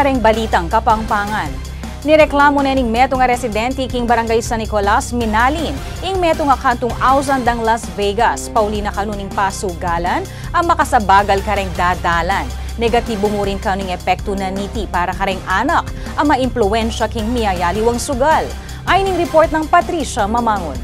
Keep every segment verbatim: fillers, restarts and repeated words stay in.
Kareng balitang Kapampangan. Nireklamu ne ning metung a residente king Barangay San Nicolas, Minalin, ing metung a kantung ausan dang Las Vegas, pauli na kanu ning pasugalan a makasabagal kareng dadalan. Negatibu mu rin kanu ing epektu na niti para kareng anak a maimpluwensya king miyayaliwang sugal. Ayni ing report nang Patricia Mamangun.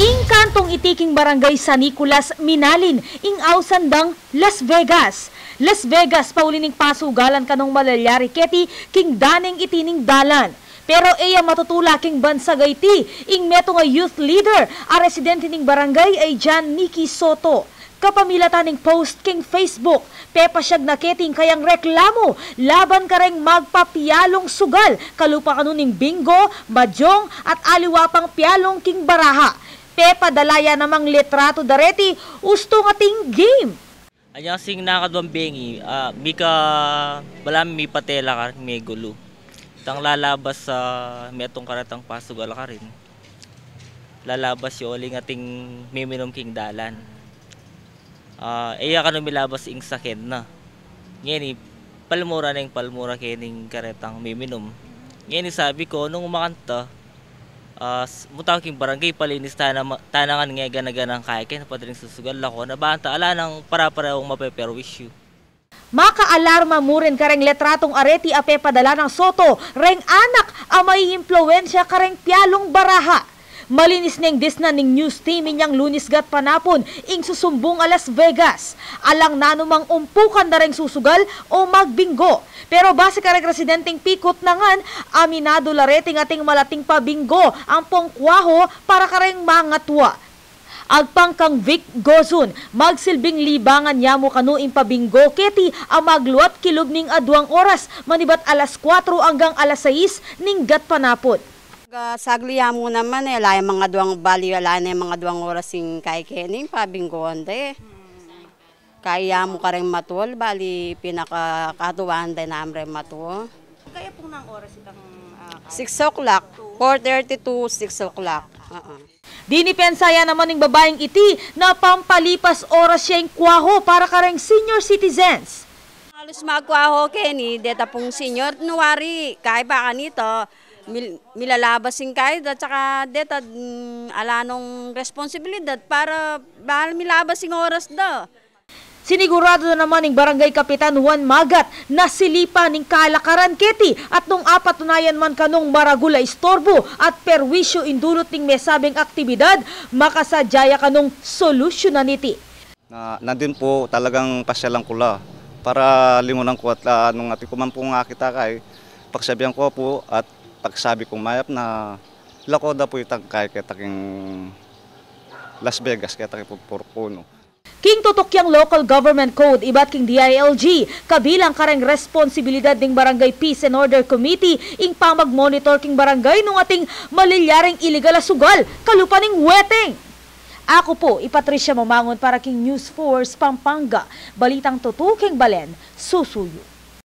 Ing kantung iti king Barangay San Nicolas, Minalin, ing ausan dang Las Vegas. Las Vegas, pauli ning pasugalan kanung malalyari keti king dalan iti ning dalan. Pero e ya matutula king bansag a iti ing metung a youth leader a residente ning barangay a i John Nicky Soto. Kapamilatan ning post king Facebook, pepasyag na keti ing kayang reklamu laban kareng magpapialung sugal kalupa kanu ning bingo, mahjong, at aliwa pang pialung king baraha. Pepadala ya namang litratu da reti ustung ating game. Anyang sing nakaduang bengi, ah, mika balamu mipatela karin, megulu. Itang lalabas a metung karetang pasugal karin. Lalabas ya uling ating miminum king dalan. Ah, e ya kanu milabas ing saken na. Ngeni, palmura neng palmura kening karetang miminum. Ngeni sabi ku, nung makanta, ah, s-, muta ku king barangay, palinis tana ma-, tana ngan ngeganagana ing kayke, padring susugal, lako na banta, ala nang pare-parehung mapeperwisyu. Makaalarma mu rin kareng litratung areti a pepadala nang Soto reng anak a maiimpluwensya kareng pialung baraha. Malinis neng disnan ning news team inyang Lunis gatpanapun ing susumbung a Las Vegas. Alang nanumang umpukan da reng susugal o magbingo. Pero base kareng residenteng pikut na ngan, aminadu la reting ating malating pabingo ampong kwaho para kareng mangatua. Agpang kang Vic Gozun, magsilbing libangan ya mu kanu ing pabingo keti a magluat kilub ning aduang oras, manibat alas kuatro anggang alas sais ning gatpanapun. Ga-, sagli ya mu naman e, ala ya mangaduang bali, ala ya mangaduang oras ing kayke ning pabingoan da e. Kaya mu kareng matua, bali pinakakatuan da namu reng matua. Kaya pung nang oras itang, ah, kay- Six o'clock, four thirty to six o'clock. Oo. Dinipensa ya naman ning babaing iti na pampalipas oras ya ing kwaho para kareng senior citizens. Halos magkwaho keni, deta pung senior, nuari, kay ba kanita, mil-, milalabas ing kay, at saka deta, mm, ala nong responsibilidad para bahal milabas ing oras da. Siniguradu na naman ning Barangay Kapitan Juan Magat na silipan ing kalakaran keti at nung apatunayan man kanung maragul a istorbu at perwisyu ing dulut ning mesabing aktibidad, makasadya ya kanung solusyunan iti. Na, nandun po talagang pasyalan ko la para lingunan ko at, ah, nung atin ko man pong akita kay, pagsabian ko po at pagsabi kong mayap na lako da po itang kay keta king Las Vegas, keta king Purpurkuno. King tutukyang local government code ibat king D I L G, kabilang kareng responsibilidad ning Barangay Peace and Order Committee ing pamagmonitor king barangay nung ating malilyaring iligal a sugal kalupa ning weteng. Aku po i Patricia Mamangun para king News Force Pampanga, balitang tutuking balen, susuyu.